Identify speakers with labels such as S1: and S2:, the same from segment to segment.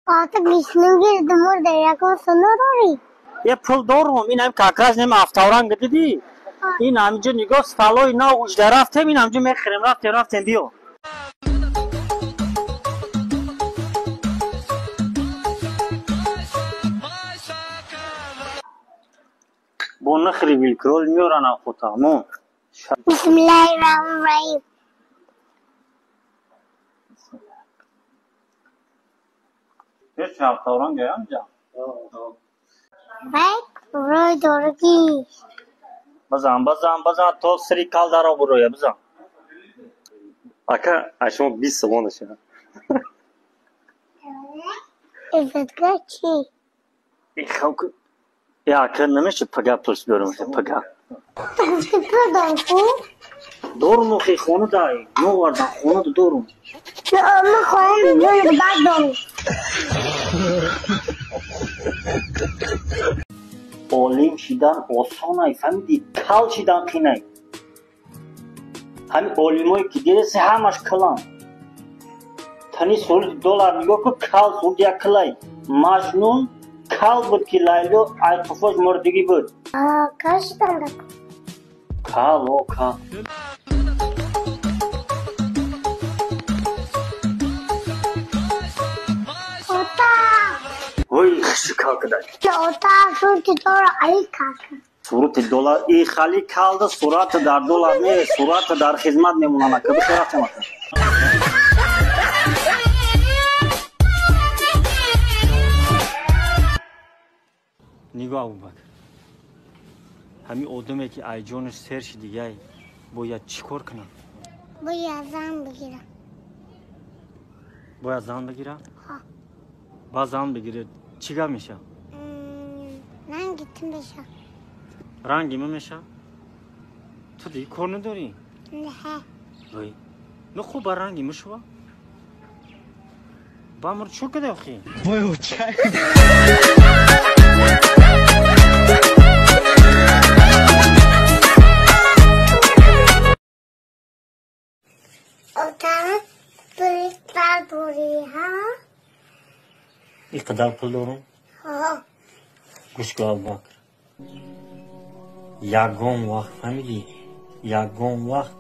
S1: Ата гишнугир думур дар якон суно дорӣ?
S2: Е пул дорум, ин ҳам как раз нем авторанг дидӣ? Ин ҳаминҷо нигоҳ столои нав ужда рафтем, ин ҳаминҷо мехӯрем, рафтем, рафтем, биё. Бо нахри вилкрол меёранам хотамо.
S1: Бисмиллаҳи-раҳмони-раҳим.
S2: Ҳеч авторанг ҳамҷа?
S1: Вай, рӯй доргӣ.
S2: Бизан, бизан, бизан, то сири кал даро буроя, бизан. Ака, а шумо 20 сомон аша.
S1: Иззатга чӣ?
S2: Я, ака, намешад пага пулс биёрам, пага.
S1: Ту гуфтӣ пул дорум ку?
S2: Дорум, охи, хона дай. Новардан, хона дорум.
S1: Ман хоҳам миллион бад дорум.
S2: Олим шидан осонай, фаҳмидӣ? Кал шидан қинай. Ҳамин олимое ки дидаси, ҳамаш калан. Тани сурати доллар нигоҳ кун, кал сурати як калай. Маҷнун кал буд, ки Лайло айқуфош мурдагӣ буд.
S1: Кал шидан дак.
S2: Кал, о, кал.
S1: Ота!
S2: Ой, хуши кал кадай.
S1: Ота, сурати доллар али кал.
S2: Сурати доллар и хали калда, сурати дар доллар не, сурати дар хизмат мемонад. Ака, бихел рафтем, ака. Нигоҳ, Абубакр. Ҳамин одаме ки айҷонаш сер шидигай, бояд чӣ кор кунад?
S1: Бояд зан бигирад.
S2: Бояд зан бигирад?
S1: Ҳа.
S2: Баъд зан бигирад, чӣ гап мешавад?
S1: Ранги ту мешавад.
S2: Ранги ман мешавад? Ту диги кор надорӣ?
S1: Не.
S2: Ой, ну хуб, ба ранги мешава? Ба мур чӯ када охи?
S3: Вой, очай.
S1: Ота, пул дорӣ, ҳа?
S2: Ин қадар пул дорум?
S1: Ҳа.
S2: Гӯш кун, Абубакр. Ягон вақт, фаҳмидӣ? Ягон вақт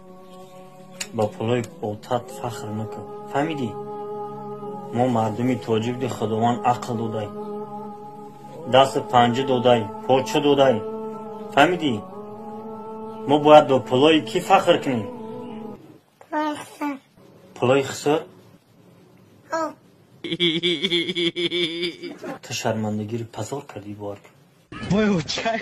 S2: ба пулои отат фахр накун. Фаҳмидӣ? Мо мардуми тоҷик ди Худованд ақл додай. Дасту панҷа додай, поча додай. Фаҳмидӣ? Мо бояд ба пулои кӣ фахр кунем?
S1: Пулои хиср.
S2: Пулои хиср?
S1: Ҳа.
S2: Ту шармандагиро пазор кардӣ, бовар кун.
S3: Вой, очай.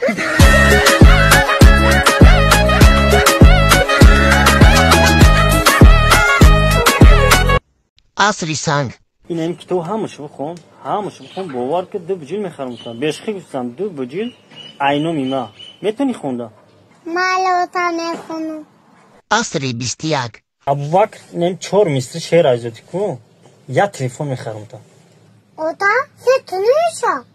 S4: Асри санг.
S2: Ин ҳамин китоб ҳамаша бихон, ҳамаша бихон, бовар ки ду буҷил мехарам. Бешхи гуфтам, ду буҷил айноми ма. Метавонӣ хонда?
S1: Ман ота мехонам.
S4: Асри 21.
S2: Абубакр, ин ҳамин 4 мисри шеър айзодӣ ку, як телефон мехарам та.
S1: Ота, се ту намешав?